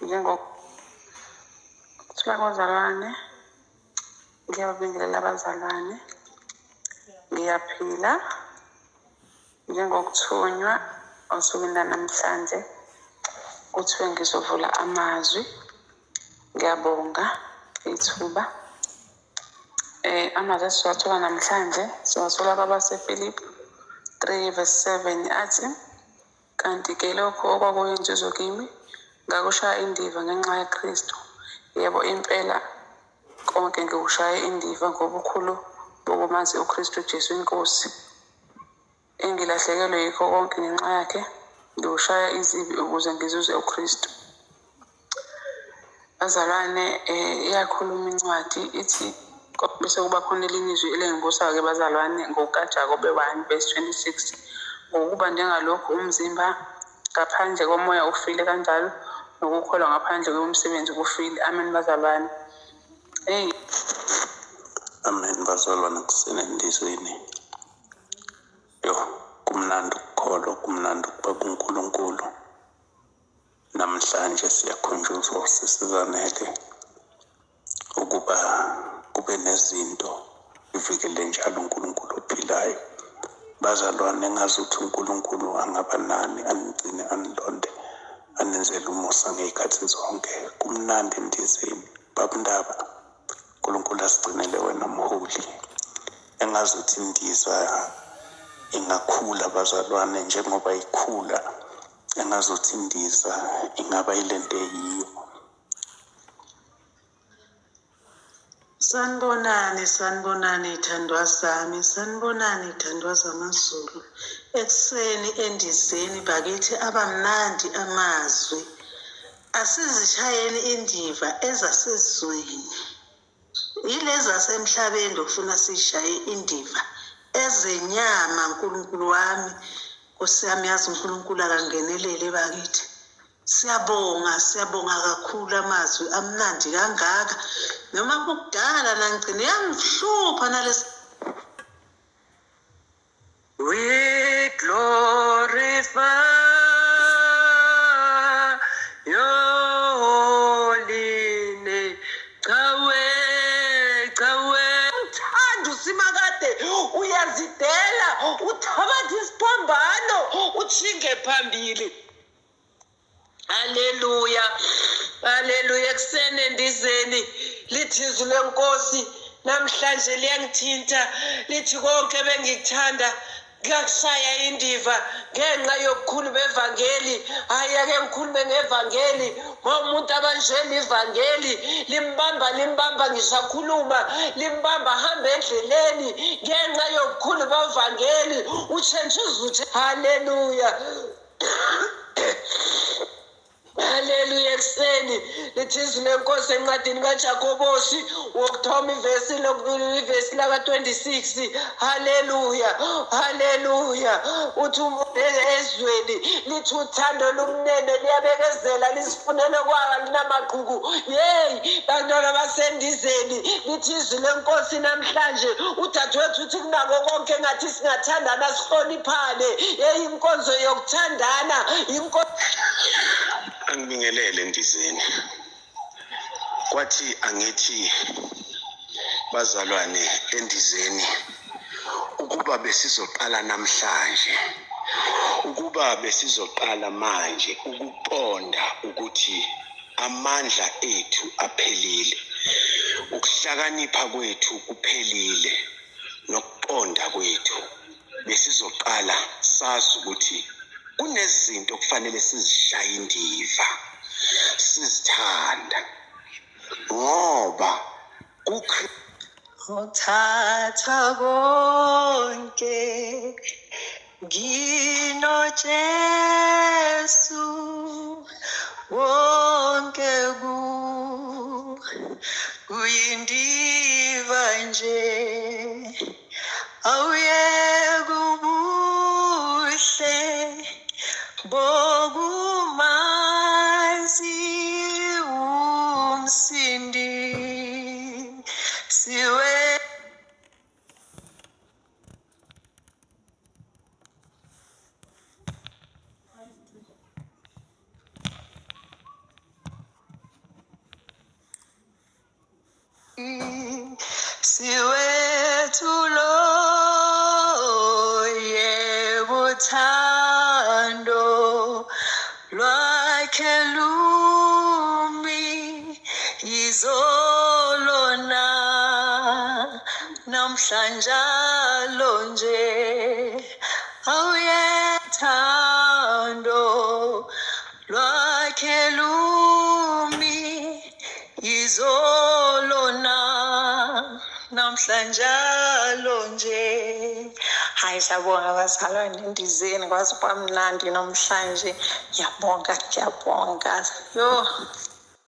Njengokuthula kwazalwane, ngiyababingelela abazalwane. Ngiyaphila njengokuthunywa osukwini lanamhlanje kuthiwe ngizovula amazwi. Ngiyabonga ithuba. Amazwi esiwathola namhlanje siwathola kwabaseFilipi 3 verse 7 athi, kanti-ke lokho okwakuyinzuzo kimi ngakushaya indiva ngenxa yaKristu. Yebo, impela konke ngikushaye indiva ngobukhulu bokumazi uKristu Jesu iNkosi. Engilahlekelwe yikho konke ngenxa yakhe, ngiwushaya izibi ukuze ngizuze uKristu. Bazalwane, iyakhuluma incwadi ithi bese kuba khona elinye izwi elingibusayo-ke bazalwane ngokukaJakobe 1 verse 26. Ngokuba njengalokhu umzimba ngaphandle komoya ufile, kanjalo nokukholwa ngaphandle kwemisebenzi kufile. Amen bazalwane. Hey. Amen bazalwane, kusenendizweni. Yo, kumnandi ukukholwa, kumnandi ukuba kuNkulunkulu. Namhlanje siyakhunjuzwa sisizanele ukuba kube nezinto ivikele njalo uNkulunkulu ophilayo. Bazalwane, ngazuthi uNkulunkulu angaba nani, anigcine, anilonde, anenzele umusa ngey'khathi zonke. Kumnandi endizeni. Baba Ndaba, uNkulunkulu asigcinele wena mholi. Engazuthi indiza ingakhula bazalwane njengoba ikhula, engazuthi indiza ingaba yilento eyiyo. Sanibonani, sanibonani thandwa sami, sanibonani thandwa zamaZulu. Ekuseni endizeni bakithi abamnandi amazwi. Asizishayeni indiva ezasezweni. Yilezi zasemhlabeni lokufuna sishaye indiva. Ezenyama uNkulunkulu wami, Nkosi yami, yazi uNkulunkulu akangenelele bakithi. Siyabonga, siyabonga kakhulu amazwi amnandi kangaka. Noma kukudala nangigcine yangihlupha nalesi. We glorify your holy name. Chawe, chawe. Uthanda uSimakade, uyazidela, uthabatha isiphambano, utshinge phambili. Haleluya, haleluya. Ekuseni endizeni lithi izwi lenkosi namhlanje liyangithinta, lithi konke bengikuthanda kuyakushaya indiva ngenxa yobukhulu bevangeli. Hhayi, ake ngikhulume ngevangeli. Ma umuntu abanjela ivangeli limbamba, limbamba ngisakhuluma, limbamba hambe endleleni ngenxa yobukhulu bevangeli. Utshentsha uzuthe. Haleluya, haleluya. Ekuseni lithi izwi lenkosi encwadini kaJakobosi wokuthoma ivesi ivesi laka-26. Haleluya, haleluya. Uthi ezweni lithi uthando lumnene, liyabekezela, lisifunele kwaka, linamaqhuku. Yeyi bantwana basendizeni, lithi izwi lenkosi namhlanje udadewethu uthi kunako konke ngathi singathandana, sihloniphane. Yeyi, inkonzo yokuthandana. Angibingelele endizeni. Kwathi angithi bazalwane endizeni, ukuba besizoqala namhlanje, ukuba besizoqala manje ukuqonda ukuthi amandla ethu aphelile, ukuhlakanipha kwethu kuphelile, nokuqonda kwethu, besizoqala sazi ukuthi kunezinto kufanele sizishaye indiva, sizithanda, ngoba Uthatha konke nginoJesu, wonke kuyindiva nje, awuyeke ubuhle bokumazi umsindisi. Siwethulo yebo thando lwakhe lumi izolona namhlanjalo nje awuyethando lwakhe lumi izolona namhlanjalo nje. Hayi, siyabonga bazalwane, endizeni kwaze kwamnandi namhlanje. Ngiyabonga, ngiyabonga. Yo.